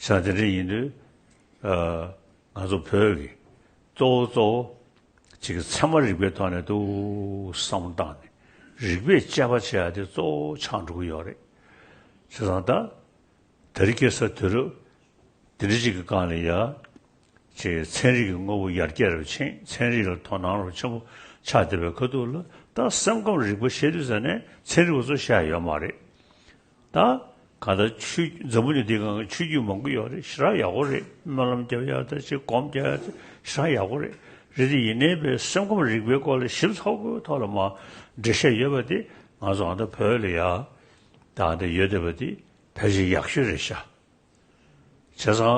ས་དེ་འདྲ་ཡིན་དུས། ཨ། ང་ཚོ་བོད་ཀྱི་གཙོ་བོ་གཙོ་བོ་ཅིག་ཚད་མ་རིག་པའི་ཐོག་ནས་འདུག་བསམ་བློ་བཏང་ནས་རིགས་པས་དཔྱད་པ་བྱེད་ཡ་དེ་གཙོ་བོ་ཆགས་འགྲོ་གི་ཡོད་རེད། བྱས་ཙང་ད། དེ་རིང་ཁ་སང་དུས་རབས་དེ་འདྲ་ཅིག་གི་སྒང་ལ་ཡ། ཅིག་ཚན་རིག་གི་དངོས་པོ་ཡར་རྒྱས་རུ་ཕྱིན། ཚན་རིག་ལ་དོ་སྣང་རུ་ཆེན་པོ་ཆགས་བསྡད་པའི་ཁ་ཐུག་ལ་ད་སེམས་ཁམས་རིག་པ་བཤད་དུས་ཙ་ནས་ཚན་རིག་པ་ཚོ་བཤད་ཡ་ཡོད་མ་རེད། ད་གང་ལྟར་ཆོས་འཛམ་བུ་གླིང་འདིའི་སྒང་གི་ཆོས་བརྒྱུད་མང་པོ་ཡོད་རེད། ཞེ་དྲག་ཡག་པོ་རེད། སྨོན་ལམ་རྒྱབ་ཡ་ད་ཅིག་སྒོམ་རྒྱག་ཡ་ད་ཞེ་དྲག་ཡག་པོ་རེད། རེད་དེ་ཡིན་ནའི་པའི་སེམས་ཁམས་རིག་པའི་སྐོར་ལ་ཞིབ་ཚགས་པོའི་ཐོག་ལ་མ་འགྲེལ་བཤད་ཡོད་པ་དེ་ང་ཚོ་ཨ་ད་བོད་ལ་ཡ་ད་ཨ་ད་ཡོད་བསྡད་པ་དེ་ཕལ་ཆེར་ཡག་ཤོས་རེད་ཤག་བྱས་ཙང་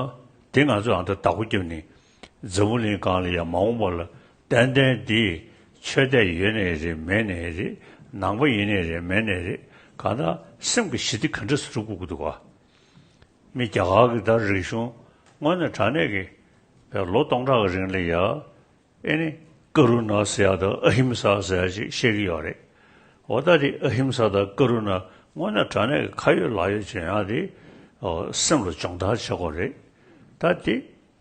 དེ་ང་ཚོས་ཨ་ད་བདག་པོ་བརྒྱབ་ནས་འཛམ་བུ་གླིང་སྒང་ལ་ཡང་མ་འོངས་པ་ལ་ཏན་ཏན་འདི་ཆོས་དད་ཡོད་ནའི་རེད་མེད་ནའི་རེད། ནང་པ་ཡིན་ནའི་རེད་མེད་ནའི་རེད། གང་ལྟར་སེམས་ཀྱི་ཞི་བདེ་ག་འདྲ་སེ་སྒྲུབ་དགོས་ཀྱི་འདུག་ག་མི་རྒྱ་གར་གྱི་ད་རིག་གཞུང་དངོས་གནས་དྲང་གནས་ཀྱི་བའི་ལོ་སྟོང་ཕྲག་གི་རིང་ལ་ཡ། ཨེ་ནི། ཀ་རུ་ཎ་ཟེར་ཡག་དང་ཨ་ཧིམ་ས་ཟེར་ཡག་ཅིག་བཤད་ཀྱི་ཡོད་རེད། འོ་ད་དེ་ཨ་ཧིམ་ས་དང་ཀ་རུ་ཎ་དངོས་གནས་དྲང་གནས་ཀྱི་ཁ་ཡོད་ལག་ཡོད་བྱེད་ཡག་དེ་ཨོ་སེམས་ལ་སྦྱོང་བརྡར་བྱེད་དགོས་རེད། ད་དེ་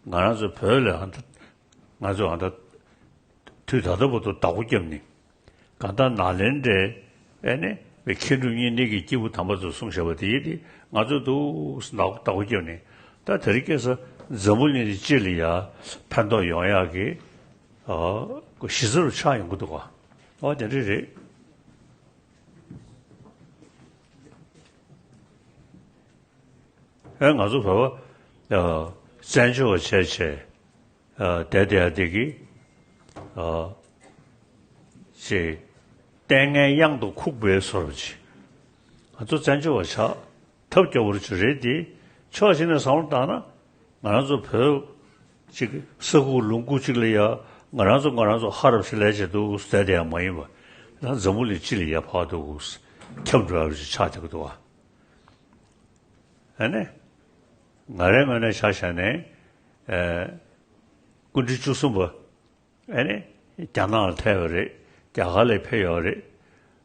ང་རང་ཚོ་བོད་ལ་ཨ་ད་ང་ཚོ་ཨ་ད་དུས་ད་ལྟ་བར་དུ་བདག་པོ་བརྒྱབ་ནས་གང་ལྟར་ནཱ་ལེནྡྲའི་ཨེ་ནི་མཁས་གྲུབ་གཉིས་ལྡན་གྱི་སྐྱེས་བུ་དམ་པ་ཚོས་གསུངས་བཞག་པ་དེ་ཡིན་ཏེ་ང་ཚོ་འདུག་སེ་བདག་པོ་བརྒྱབ་ནས་ད་དེ་རིང་ཁ་སང་འཛམ་བུ་གླིང་འདི་སྤྱི་ལ་ཡ་ཕན་ཐོགས་ཡོང་ཡག་གི་ཨ། ཁོ་གཞི་རྩ་རུ་ཆགས་ཡོང་གི་འདུག་ག་ཨ་དེ་འདྲ་རེད། ཨེ་ང་ཚོ་བོད་པ་ཨ། བཙན་བྱོལ་བ་བྱས་བྱས་ཨ། བསྡད་བསྡད་ཡ་དེ་གི་ཨ། ཅེས་ལྟས་ངན་གཡང་དུ་ཁུག་པའི་བཟོ་འདྲ་ཅིག་ང་ཚོ་བཙན་བྱོལ་བ་ཆགས་ཐབས་སྐྱོ་པོ་ཅིག་རེད་དེ། ཕྱོགས་གཅིག་ནས་བསམ་བློ་བཏང་ན་ང་རང་ཚོ་བོད་ ཅིག་ས་ཁུག་ལུང་ཁུག་ཅིག་ལ་ཡ་ང་རང་ཚོ་ང་རང་ཚོ་ཧ་རབ་ཞིག་ལས་བྱེད་འདུག་ཟེར་དེ་ཡང་མ་ཡིན་པ། ད་འཛམ་བུ་གླིང་སྤྱི་ལ་ཡ་ཕར་འདུག་ཁྱབ་འགྲོ་བ་ཞིག་ཆགས་བསྡད་ཀྱི་འདུག་བ། ཨ་ནི། ང་རའི་ངོས་ནས་ཆ་བཞག་ནས། ཨ། སྐུ་ཕྲེང་བཅུ་གསུམ་པ། ཨ་ནི། རྒྱ་ནག་ལ་ཐལ་བ་རེད། རྒྱ་གར་ལ་ཕེབས་ཡོད་རེད།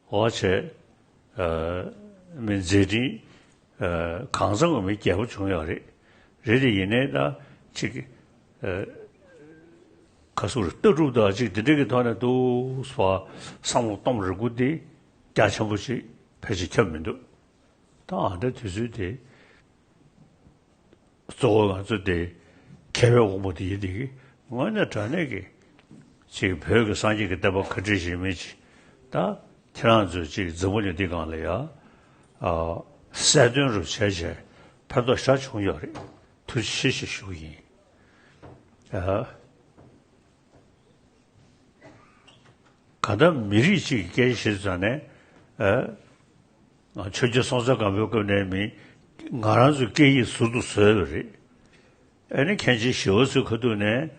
འོ་བྱས། ཨ། མི་མཛད་འཕྲིན། ཨ། གང་འཚམ་གྱི་མི་རྒྱས་པོ་བྱུང་ཡོད་རེད། རེད་དེ་ཡིན་ནའི་ད་ཅིག་ཨ། ག་ཟེར་ལྟ་གྲུབ་དང་ཅིག་དེ་འདྲ་གི་ཐོག་ནས་འདུག་བསམ་བསམ་བློ་གཏོང་རེ་སྒུག་དེ་རྒྱ་ཆེན་པོ་ཅིག་ཕལ་ཆེར་ཁྱབ་མི་འདུག་ད་ཨ་འདྲ་དུས་ཚོད་དེ། གཙོ་བོ་ང་ཚོ་དེ་མཁས་པའི་དབང་པོ་དེ་ཡིན་དེ་གི་དངོས་གནས་དྲང་གནས་ཀྱི་ཅིག་བོད་ཀྱི་སངས་རྒྱས་ཀྱི་བསྟན་པ་ག་འདྲ་ཞིག་མིན་ཅིག་ད་ཁྱེད་རང་ཚོས་ཅིག་འཛམ་བུ་གླིང་འདི་སྒང་ལ་ཡ། ཨ། གསལ་སྟོན་རུ་བྱས་བྱས་ཕན་ཐོགས་ཤ་བྱུང་ཡོད་རེད། ཐུགས་རྗེ་ཆེ་ཞེས་ཞུ་གི་ཡིན། ཨ། གང་ལྟར་མི་རིགས་གཅིག་གི་སྐད་ཆ་བཤད་ཙང་ནས། ཨ། ང་ཆོས་རྒྱལ་སྲོང་བཙན་སྒམ་པོའི་སྐབས་ནས་མི་ང་རང་ཚོའི་སྐད་ཡིག་ཟུར་དུ་བཟོས་པ་རེད། ཨ་ནི་མཁན་ཆེན་ཞི་བ་འཚོའི་ཁ་ཐུག་ནས་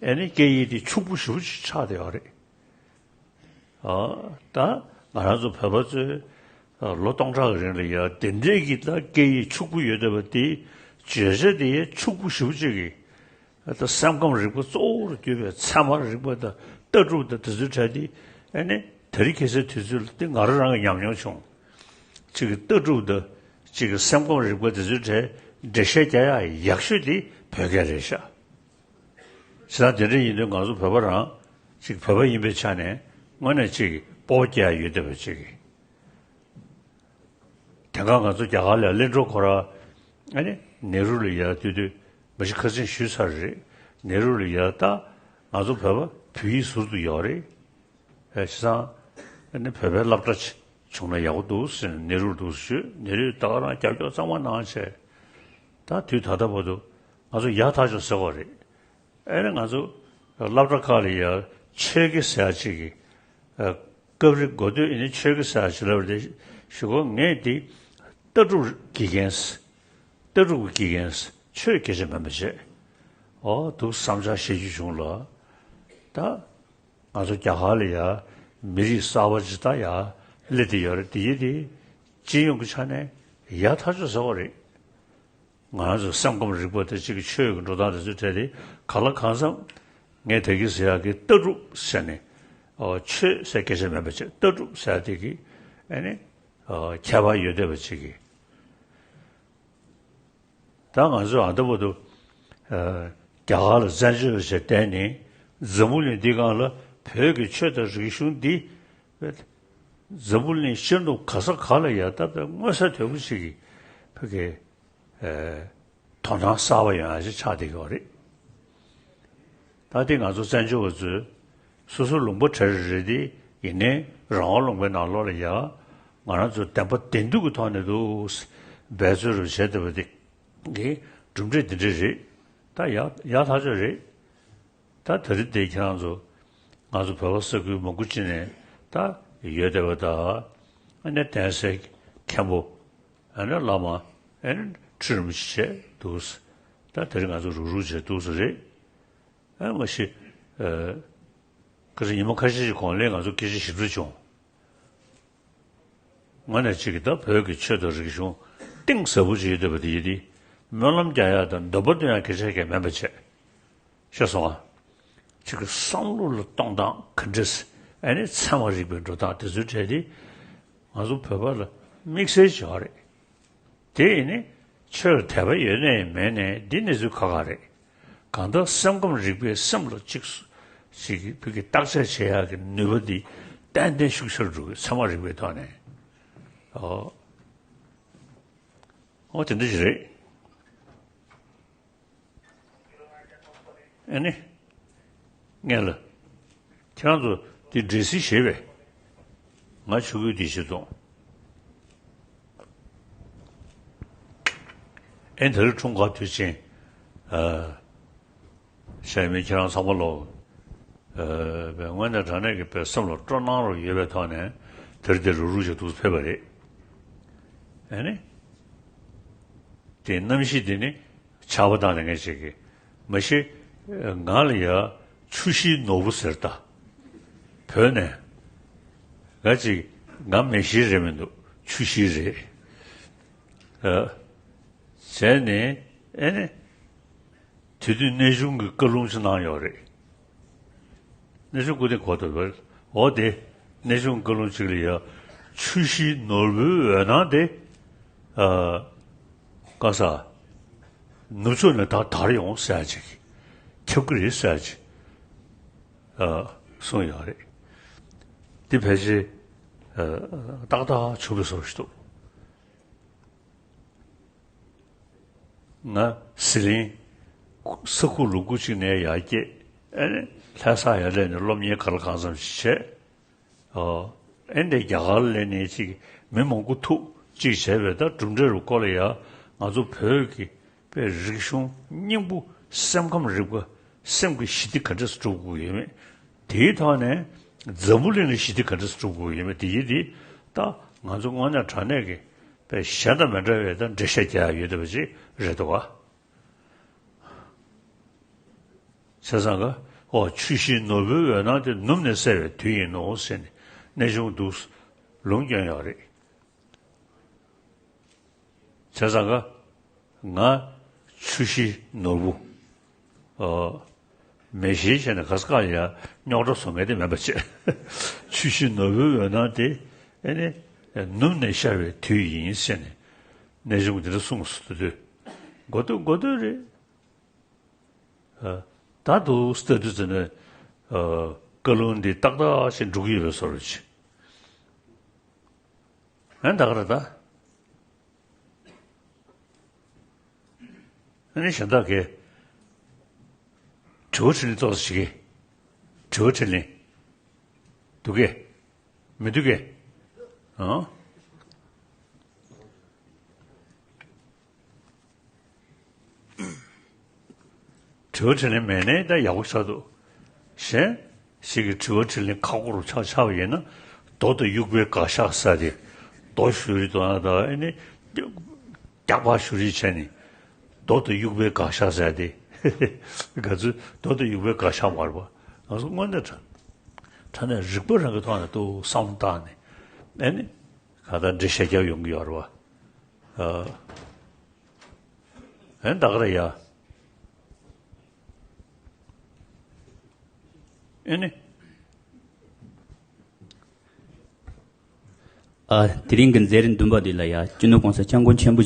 ཨ་ནི་སྐད་ཡིག་དེ་ཕྱུག་པོ་ཞེ་པོ་ཅིག་ཆགས་བསྡད་ཡོད་རེད། ཨ། ད་ང་རང་ཚོ་བོད་པ་ཚོས་ལོ་སྟོང་ཕྲག་གི་རིང་ལ་ཡ་དེ་འདྲའི་གི་ད་སྐད་ཡིག་ཕྱུག་པོ་ཡོད་བསྡད་པ་དེ་བརྗོད་བྱ་དེ་ཡ་ཕྱུག་པོ་ཞེ་པོ་ཅིག་གི་ད་སེམས་ཁམས་རིག་པ་གཙོ་བོར་གྱུར་པའི་ཚད་མ་རིག་པ་དང་ལྟ་གྲུབ་དང་དེ་ཚོའི་གྲས་དེ་ཨ་ནི་དེ་རིང་ཁ་སང་དུས་ཚོད་ལ་དེ་ང་རང་རང་གི་ཉམས་མྱོང་བྱུང་། གཅིག་གི་ལྟ་གྲུབ་དང་གཅིག་གི་སེམས་ཁམས་རིག་པ་དེ་ཚོའི་གྲས་འགྲེལ་བཤད་རྒྱག་ཡག་ཡག་ཤོས་དེ་བོད་སྐད་རེད་ཤག་བྱས་ཙང་དེ་འདྲ་ཡིན་དུས་ང་ཚོ་བོད་པ་རང་གཅིག་བོད་པ་ཡིན་པའི་ཆ་ནས་དངོས་གནས་གཅིག་གི་སྤོབས་པ་སྐྱེ་ཡག་ཡོད་བསྡད་པ་གཅིག་གི་དེང་སང་ང་ཚོ་རྒྱ་གར་ལ་གླིང་གྲོགས་ཁོ་ར་ཨ་ནི་ནེ་རུ་ལ་ཡར་དུས་དུས་མ་གཞི་ཁ་སང་ཞུས་ཚར་རེད། ནེ་རུ་ལ་ཡར་ད་ང་ཚོ་བོད་པ་བོད་ཡིག་ཟུར་དུ་ཡོད་རེད། ཨ། བྱས་ཙང་ཨ་ནི་བོད་པའི་སློབ་གྲྭ་ཅིག་བྱུང་ན་ཡག་པོ་འདུག་ཟེར་ནས་ནེ་རུར་འདུག་ཞུས། ནེ་རུས་ད་ག་རང་རྒྱབ་སྐྱོར་གཙང་མ་གནང་བྱས། ད་དུས་ད་ལྟ་བར་དུ་ང་ཚོ་ཡག་ཐག་ཆོད་ཟེར་བ་རེད། ཨ་ནི་ང་ཚོ་སློབ་གྲྭ་ཁག་ལ་ཡ་ཆོས་དགེ་ཟེར་ཡ་ཅིག་གི་ཨ། སྐབས་རེ་འགོ་སྟོད་ཨ་ནི་ཆོས་དགེ་ཟེར་ཡ་ཅིག་ལབ་རེད། ཞུ་གོ་ངས་འདི་ལྟ་གྲུབ་དགེ་རྒན། ལྟ་གྲུབ་ཀྱི་དགེ་རྒན། ཆོས་སྐད་ཆ་མིན་པ་བྱས། ཨོ་འདུག་བསམ་འཆར་བཤད་རྒྱུ་བྱུང་ལ། ད་ང་ཚོ་རྒྱ་གར་ལ་ཡ་མི་རིགས་གསར་པ་ཅིག་ད་ཡ་སླེབས་བསྡད་ཡོད་རེད། དེ་ཡིན་དེ་སྤྱི་ཡོངས་ཀྱི་ཆ་ནས་ཡག་ཐག་ཆོད་ཟེར་བ་རེད། ང་རང་ཚོ་སེམས་ཁམས་རིག་པ་དེ་གཅིག་གི་ཆོས་ཀྱི་འགྲོ་སྟངས་དེ་ཚོའི་གྲས་དེ་གང་ལ་གང་འཚམ། ངས་ད་གིན་ཟེར་ཡག་གི་ལྟ་གྲུབ་ཟེར་ནས་ཨོ་ཆོས་ཟེར་སྐད་ཆ་མེད་པ་བྱས། ལྟ་གྲུབ་ཟེར་ཡག་དེ་གི་ཨ་ནི་ཨོ་ཁྱད་པར་ཡོད་བསྡད་པ་ཅིག་གི་ད་ང་ཚོས་ཨ་ད་བར་དུ་ཨ་རྒྱ་གར་ལ་བཙན་བྱོལ་བ་ཞིག་བསྡད་ནས་འཛམ་བུ་གླིང་འདི་སྒང་ལ་བོད་ཀྱི་ཆོས་དང་རིག་གཞུང་འདི་འཛམ་བུ་གླིང་ཤར་ནུབ་ག་ས་ག་ལ་ཡ་ད་དཔེ་མངོན་གསལ་དོད་པོ་ཞིག་གི་བོད་ཀྱི་ཨ་དོ་སྣང་གསར་པ་ཡོང་ཡ་ཞིག་ཆགས་བསྡད་ཀྱི་ཡོད་རེད། ད་དེ་ང་ཚོ་བཙན་བྱོལ་བ་ཚོས་སོ་སོ་ལུང་པ་གྲས་རེ་རེ་དེ་ཡིན་ནའི་རང་དབང་ལུང་པའི་ནང་ལོགས་ལ་ཡ་ང་རང་ཚོ་བདེན་པ་བདེན་མཐུ་གི་ཐོག་ནས་འདུག་འབད་རྩོལ་རུ་བྱས་བསྡད་པ་དེ་གི་གྲུབ་འབྲས་འདི་འདྲ་རེད། ད་ཡག་ཡག་ཐག་ཆོད་རེད། ད་དེ་རིང་འདི་ཁྱེད་རང་ཚོ་ང་ཚོ་བོད་པ་ས་ཁུལ་མང་པོ་ཅིག་ནས་ད་ཡོད་བསྡད་པ་ད་ཨ་ནི་གདན་སའི་མཁན་པོ། ཨ་ནི་བླ་མ། ཨ་ནི་ཁྲི་རིན་པོ་ཆེ་བྱས་འདུག་ད་དེ་རིང་ང་ཚོ་རུག་རུག་བྱས་འདུག་ས་རེད། ཨ་མ་གཞི། ཨ། ཁ་སང་ཉི་མ་ཁ་ཤས་ཤིག་གོང་ལ་ང་ཚོ་སྐད་ཆ་ཞིབ་ཕྲ་བྱུང་། དངོས་གནས་གཅིག་གི་ད་བོད་ཀྱི་ཆོས་དང་རིག་གཞུང་གཏིང་ཟབ་པོ་ཅིག་ཡོད་བསྡད་པ་དེ་ཡིན་དུས་སྨོན་ལམ་རྒྱག་ཡག་དང་འདོན་པ་འདོན་ཡག་སྐད་ཆ་གང་ཡང་མིན་པ་བྱས། ཤེས་སོང་ང་། གཅིག་གི་བསམ་བློ་ལ་གཏོང་སྟངས་ག་འདྲས། ཨ་ནི་ཚད་མ་རིག་པའི་འགྲོ་སྟངས་དེ་ཚོའི་གྲས་དེ་ང་ཚོ་བོད་པ་ལ་དམིགས་བསལ་ཅིག་ཡོད་རེད། དེ་ཡིན་ནི་ཆོས་ལ་དད་པ་ཡོད་ནའི་མེད་ནའི་འདི་གནས་ཚུལ་ཁག་ཁག་རེད། གང་ལྟར་སེམས་ཁམས་རིག་པའི་སེམས་ལ་གཅིག་ཅིག་བོད་ཀྱི་བརྟག་དཔྱད་བྱེད་ཡག་གི་ནུས་པ་འདི་ཏན་ཏན་ཤུགས་ཆེར་འགྲོ་གི། ཚད་མ་རིག་པའི་ཐོག་ནས། ཨོ། ཨོ་དེ་འདྲ་ཞིག་རེད། ཨ་ནི། ངས་ལ། ཁྱེད་རང་ཚོ་འདི་འདྲེ་སྲིན་ཞེས་པས། ང་ཆུ་ཁོལ་འདི་ཞིག་བཙོང་། ཨེ་དེ་རིང་འཁྲུངས་སྐར་དུས་ཆེན། ཨ། ཤ་མི་ཁྱེད་རང་ཚང་མ་ལོ། ཨ། དངོས་གནས་དྲང་གནས་ཀྱི་བའི་སེམས་ལ་སྤྲོ་སྣང་རུ་ཡོད་པའི་ཐོག་ནས་དེར་དེ་རུ་རུ་ཞིག་འདུག་ཕེབས་པ་རེད། ཨ་ནི། དེ་གནམ་གཤིས་འདི་ནི་ཆར་པ་བཏང་ནས་ངས་བྱེད་ཀྱི། མ་གཞི་ ང་ལ་ཡ་ཆུ་ཤེལ་ནོར་བུ་ཟེར་ད། བོད་ནས། ང་ཅིག་ང་མེ་ཤེལ་རེད་མི་འདུག་ཆུ་ཤེལ་རེད། ཨ། བྱས་ནས་ཨེ་ནི། དེ་དུས་གནས་ཆུང་གི་བཀའ་ལུང་ཅིག་གནང་ཡོད་རེད། གནས་ཆུང་སྐུ་བདེ་གོ་ཐུབ་པར། འོ་དེ། གནས་ཆུང་བཀའ་ལུང་ཅིག་ལ་ཡ། ཆུ་ཤེལ་ནོར་བུའི་འོད་སྣང་དེ། ཨ། ཀ་ས། ནུབ་ཕྱོགས་ནས་ད་དར་ཡོང་ཟེར་ཅིག་ཁྱབ་ཀྱི་རེད་ཟེར་ཅིག་ཨ། གསུངས་ཡོད་རེད། འདི་ཕལ་ཆེར། ཨ། ཏག་ཏག་ཆོག་གི་བཟོ་ཞིག་འདུག་ང་ཟི་ལིང་། ས་ཁུག་ལུང་ཁུག་ཅིག་ནས་ཡར་སྐྱེས། ཨ་ནི་ལྷ་ས་ཡར་སླེབས་ནས་སློབ་གཉེར་ག་ལ་གང་འཚམ་ཞིག་བྱས། ཨོ། ཨེ་འདྲའི་རྒྱ་གར་སླེབས་ནས་ཅིག་མི་མང་པོ་ཐུག་ཅིག་བྱས་པས། ད་གྲུབ་འབྲས་རུ་སྐོར་ལ་ཡ། ང་ཚོ་བོད་ཀྱི་པའི་རིག་གཞུང་སྙིང་པོ། སེམས་ཁམས་རིག་པ། སེམས་ཀྱི་ཞི་བདེ་ག་འདྲས་སེ་སྒྲུབ་དགོས་ཡོད་མེད། དེའི་ཐོག་ནས་འཛམ་བུ་གླིང་ལ་ཞི་བདེ་ག་འདྲས་སེ་སྒྲུབ་དགོས་ཡོད་མེད། དེ་ཡིན་དེ། ད་ང་ཚོ་དངོས་གནས་དྲང་གནས་ཀྱི་པའི་གཞན་དང་མི་འདྲ་བའི་ད་འགྲེལ་བཤད་རྒྱག་ཡ་ཡོད་བསྡད་པ་ཅིག་རེད་འདུག་ག་བྱས་ཙང་ཀ། ཨོ། ཆུ་ཤེལ་ནོར་བུའི་འོད་སྣང་དེ་ནུབ་ནས་གསལ་བའི་དུས་ཡིན་ནོ་ཟེར་ནས་གནས་ཆུང་འདུག་ལུང་བསྐྱོན་ཡོད་རེད། བྱས་ཙང་ཀ། ང་ཆུ་ཤེལ་ནོར་བུ། ཨོ། མེ་ཤེལ་བྱས་ནས་ག་ས་ག་ཡ་རྙོག་དྲ་བཟོ་མཁན་དེ་མིན་པ་བྱས། ཆུ་ཤེལ་ནོར་བུའི་འོད་སྣང་དེ། ཨེ་ནི། ནུབ་ནས་ཤར་བའི་དུས་ཡིན་ཟེར་ནས་གནས་ཆུང་འདི་འདྲ་གསུངས་སོང་། དེ་དུས་མགོ་སྟོད་མགོ་སྟོད་རེད། ཨ། ད་དུ་ལྟ་དུས་ཙམ་ནས། ཨ། བཀའ་ལུང་འདི་ཏག་ཏག་ཞིག་འགྲོ་གི་ཡོད་པའི་བཟོ་འདྲ་ཅིག་ཨ་ནི་ད་ག་རེ་ད། ཨ་ནི་གཞན་དག་གིས་དྲི་བ་དྲིས་ལན་ཏོག་ཙམ་བྱེད་ཀྱི། དྲི་བ་དྲིས་ལན། འདུག་གས། མི་འདུག་གས། ཨང་། དྲི་བ་དྲིས་ལན་མེད་ནའི་ད་ཡག་པོ་ཆགས་འདུག་གཞན་ཞིག་གིས་དྲི་བ་དྲིས་ལན་ཁག་པོ་རུ་ཆགས་ཆགས་པ་ཡིན་ན། རྡོ་དང་དབྱུག་པའི་དགག་བཞག་ཟེར་དེ། རྡོ་གཞུ་རེས་འདུག་ན་ད་ཨེ་ནི། རྒྱག་པ་གཞུ་རེས་བྱས་ནས། རྡོ་དང་དབྱུག་པའི་དགག་བཞག་ཟེར་དེ། ག་ཚོད་རྡོ་དང་དབྱུག་པའི་དགག་བཞག་མ་རེད་པ། ང་ཚོ་དངོས་གནས་དྲང་། དྲང་གནས་རིག་པ་རང་གི་ཐོག་ནས་ཏོག་བསམ་བློ་བཏང་ནས། ཨེ་ནི། ག་ད་འགྲེལ་བཤད་རྒྱག་ཡོང་གི་ཡོད་རེད་པ། ཨ། ཨེ་ད་ག་རེ་ཡ། ཨེ་ནི། ཨ། དེ་རིང་གི་མཛད་རིམ་བདུན་པ་འདི་ལ་ཡ་སྤྱི་ནོར་༸གོང་ས་༸སྐྱབས་མགོན་ཆེན་པོ་